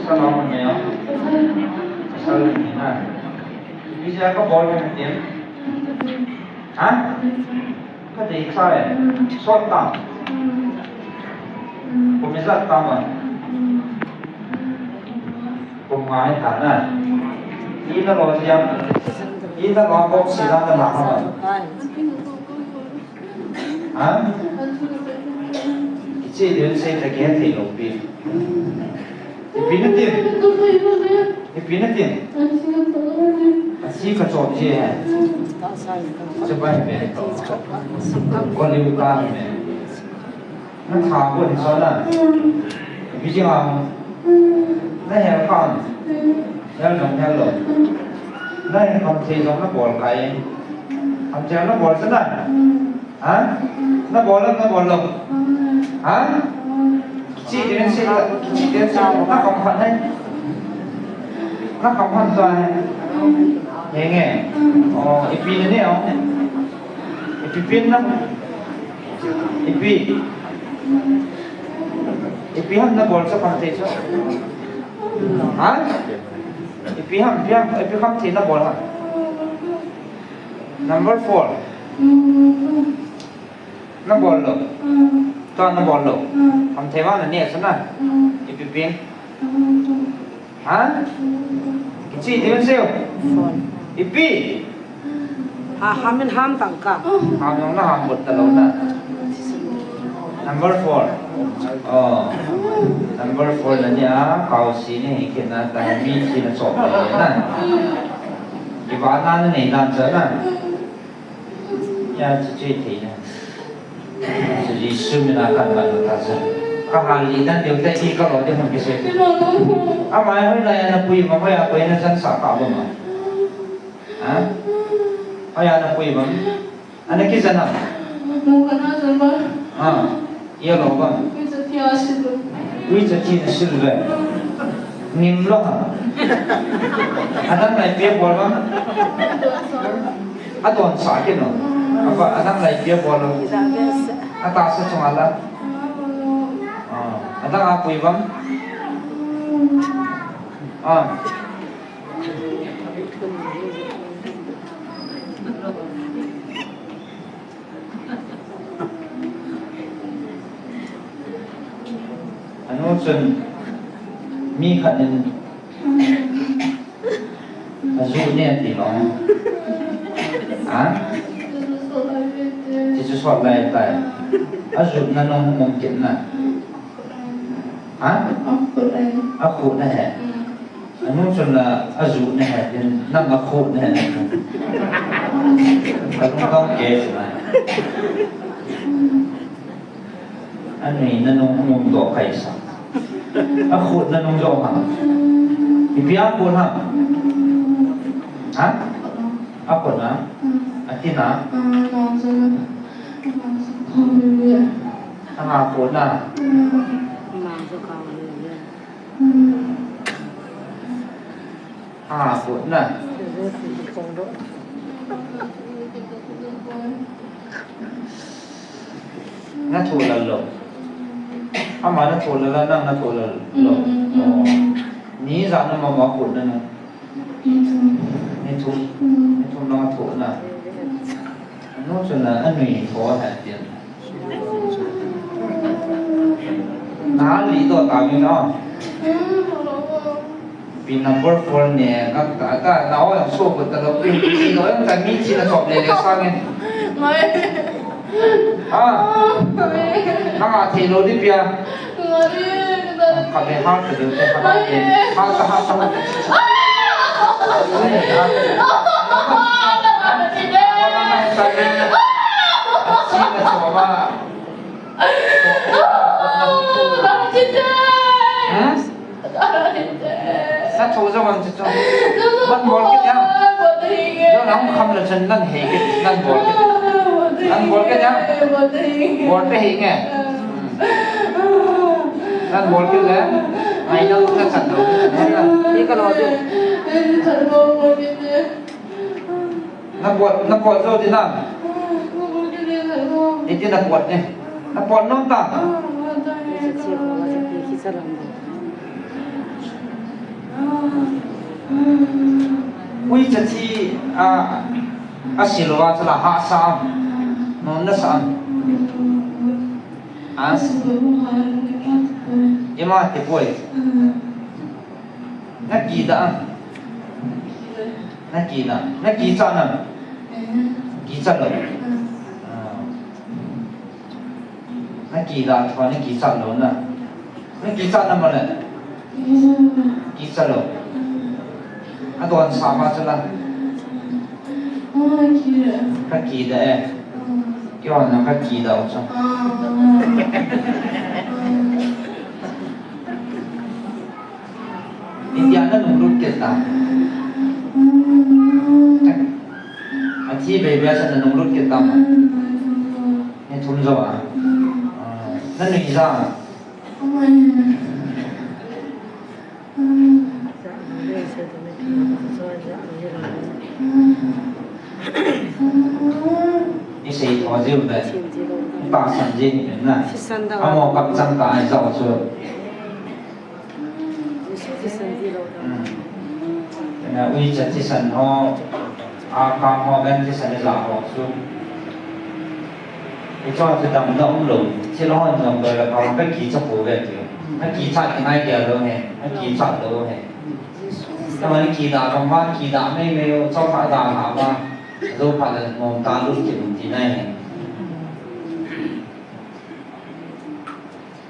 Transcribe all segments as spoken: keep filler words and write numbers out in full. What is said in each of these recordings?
Salom neo. Salom na. Bisa ka bol na tim. Ha? Ka dei chai. Sot tam. Kum ijat tam a. Kum nga hi ta na. Ina lo jam. Ina lo bok si na na ha. Ha? Kiche ding sei ta kihe thei lou pi. Ipi na tin? Ipi na tin? Achi ka chop je he. Che bai be. Ko liu ka me. Na tha ko ni so na. Ipi ji ha. Na he kan. Hello, hello. Na he kan thei jong na bol kai. Kan thei na bol sa na. Ha? Na bol lou, na bol lou. Ha? Kiche ding sei, kiche ding sei, na kam phat nai. Na kam phat ta hai. Nge nge. Oh, ipi na ne oh. Ipi pin na. Ipi. Ipi ham na bol sa kam thei sa. Ha? Ipi ham, ipi ham, ipi kam thei na bol ham. Number four. Na bol lou. Ta na bol lou. Ham thei vang na ne sa na. Ipi pin. Ha? Kiche ding sei. Ipi. Ha, ham in ham tang ka. Ham jong na ham bol ta lou na. Number four. Oh. Number four na ni a, kau si ni hi kina ta mi si na chop na. Iba na na nei dan sa na. Ya, chu chu thei na. Chu Jesu min a kan ban ta sa. Ka hal li dan deu te ti ka lo de hon ke se. Ama hoi la ya na pui ma, hoi a pui na jan sa ka ba ma. Ha? Hoi a na pui ma. Ana ki jan a. Mu ka na jan ba. Ha. Ia lo ba. Ui cha thi a sil. Ui cha thi na sil ba. Ngim lo ha. Adang lai pia bol ba. Adon sa ke no. Apa adang lai pia bol lo. Ata sa chunga la. Ah, adang a pui ba. Ah. Anu chun mi khat in aju ne ti lo. Ha? Ti chu sot lai tai. Aju na nung mum kit na. Ha? Akhu na he. Anu chun la aju na he, tin nang akhu na he. Ka lungdong ke chu na. Anui na nung mum do kai sa. Akhu na nung do ha. Ipi akhu na. Ha? Akhu na. Ati na. Anga akhu na. Ha, put na. Na thu lal lo. Ama na thu lal, nang na thu lal lo. Oh. Ni ja na mama put na no. Ni thu. Ni thu na thu na. Anu chun la anui tho ha tin. Na li to ta mi no. Pin number four ne, ka, ka, ka, na o yang so ko ta lo, pin, pin lo yang ta mi chi na chop le le sa nge. Ngai. Ha. Ngai. Na ma thi lo di pia. Ngai. Ka be ha ka de te ha de. Ha ta ha ta. Chi na chop ba. Ho jo man chu chu. Nan bol kit ya. Jo nan kham le chen nan hei kit, nan bol kit. Nan bol kit ya. Bol te hei nge. Nan bol kit le. Ai nan ka chan lo. Ni ka lo chu. Na pot, na pot jo di na. Iti na pot ne. Na pot nom ta. Ui, chachi a, a silova chala ha sa. Nom na sa. As. Ima te poi. Na kida. Na kida. Na kicha na. Kicha lo. Ah. Na kida tho na kicha lo na. Na kicha na male. Kicha lo. Adon sa ma chala. Ka kida e. Kyo na ka kida o cha. India na nunglut kit ta. Athi baby a sa na nunglut kit ta. Ni thum jo a. Ah, na nui ja. Ni sei tho jiu le. Tahsan ji ni na. Amo kap chang ta ai jao chu. Hmm. Na ui cha thisan ho, a kam ho, gan thisan ja ho chu. Ichon chu damna umlou, thil hon jong doi le pa hon kakicha pouve ti. Kakicha kingai dia lou he, kakicha lou he. Tama ni kida kama, kida meimei o, chau kha da kha ma, jou pha le nom ta lut kit um ti nai he.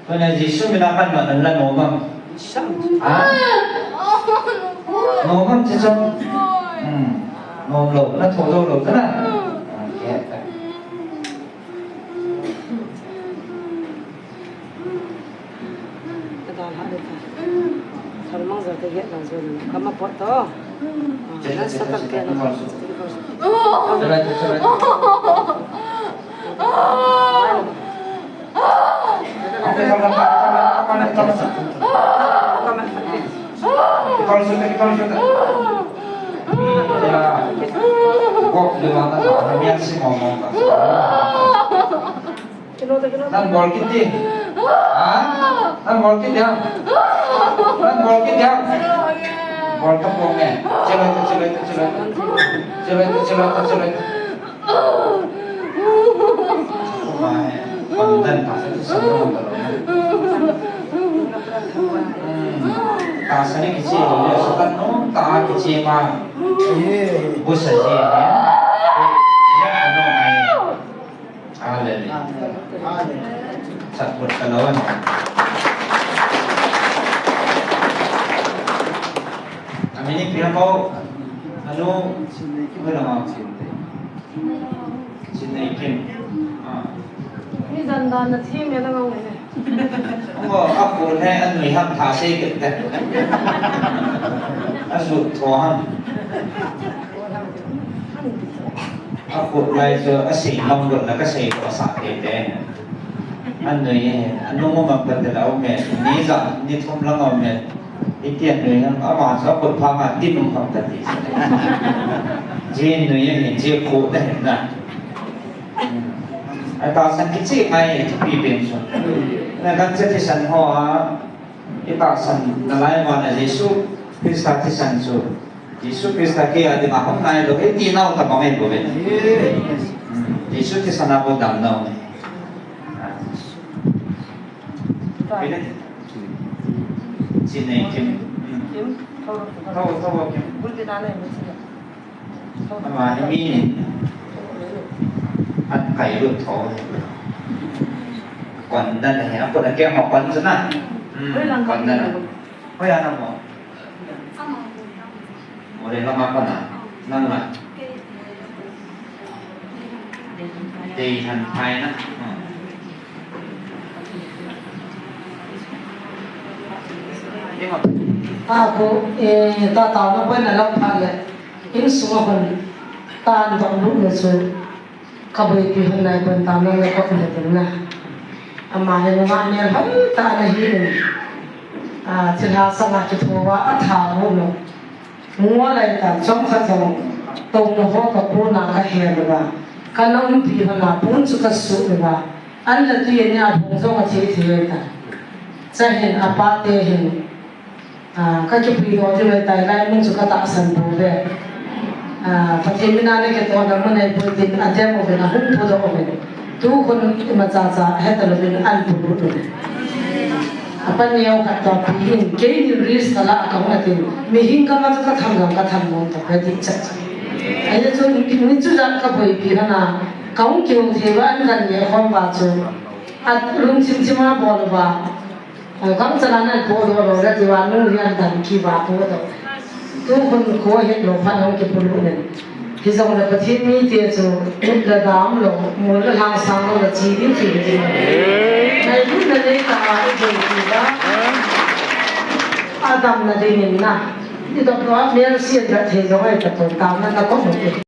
Tuna Jesu mina kan ma nan la nom am? Ha? Nom am ti chun? Hmm. Nom lou, na tho lou lou ta na? Okay. Ka dal ha de ta. Thal mang za te ge dal zo na. Kama pot to. Ah, na sa tak ke na. Chalai, chalai. Nan bol kit di. Ha? Nan bol kit di ham? Nan bol kit di ham? Bol ta pong e. Chalai ta, chalai ta, chalai ta. Chalai ta, chalai ta, chalai ta. Mai, pandan ta sa sa lo ta lo. Hmm. Ta sa ni kichi lo le, sa ta no, ta kichi ma. Bu sa ji ne. Ya no mai. Hallelujah. Amen. Chat put ka lo an. Amini pia ko. Anu. Wala ma. Chin Nei Kim. Ah. Mi jan dan na thi me la ngau ne. Ngo, a ko ne an nui ham tha se ke te. A su tho ham. A ko lai so a sei mang lo na ka sei ko sa ke te. An nui he, an nung ma pa te la o me. Ni ja, ni thum la ngau me. Iti an nui ham, ama sa ko pha ma ti nung ham ta ti. Ji nui he, ji ko te na. Hmm. Atahsan kicheh ngai thupi pen chu. Na gancha thisan ho a, itahsan nalai uva na Jesu Christa thisan chu. Jesu Christa kei a dinga hung nailou, iti nau tabang ahi bouve. Hmm. Jesu thisan a bou damna um e. Chin Nei Kim. Hmm. Tho, tho, Kim. Ama hi mi ni. An kai lut tho. Kon dan he, an kon a ke ma kon sa na. Hmm, kon dan. Hoi ana mo. Mo le lama kon a. Nang la. Dei han phai na. Hmm. Dei ma. Aku, eh, ta taona boina lam phat le, insung a hon, tan dong lut le chu, ka boipi hon nai bon taona le ka hon le na. Ama hi na ma mel hoi ta na hi in. Ah, thilha sanga kithoa, a tha ho no. Ngua lai ta, chom khat jong, tong na ho ka pu na ka he le ba. Ka na umpi hon a pun chu ka su le ba. An la tui a nia phung jong a thi thi ta. Cha hin a pa te hin. Ah, ka kipuidoh diu ahitai, lai mun chu ka tahsan bou ve. Ah, Pathen mina na kitohna mun ahi poi tin a dem uvin, a hung pudoh uvin. Tu khun imacha cha heta louvin an pudoh uvin. Apa neo khat toh pi hin, keini risk kala ka hung atin. Mihem kama chu ka tham jong ka tham nom toh ka ti cha. Ahi chu ni chu jat ka boipi hon a. Ka hung kihou thei uva an kan neh khom uva chu. A lungthim thim a bol uva. Gangchala nan podoh lou le tiuva, nungrian dan kiva podoh. Tukhun kho het lou phat hung kipolut in. Hijongle Pathen mite chu, nop le dam lou, mol le lhang sang lou le chi ding chi ding. Ngailutna neitah a i boipi uva. Adamna dingin na. I dop lou a, melse a thei jong ahi tapoi, taona na kom u te.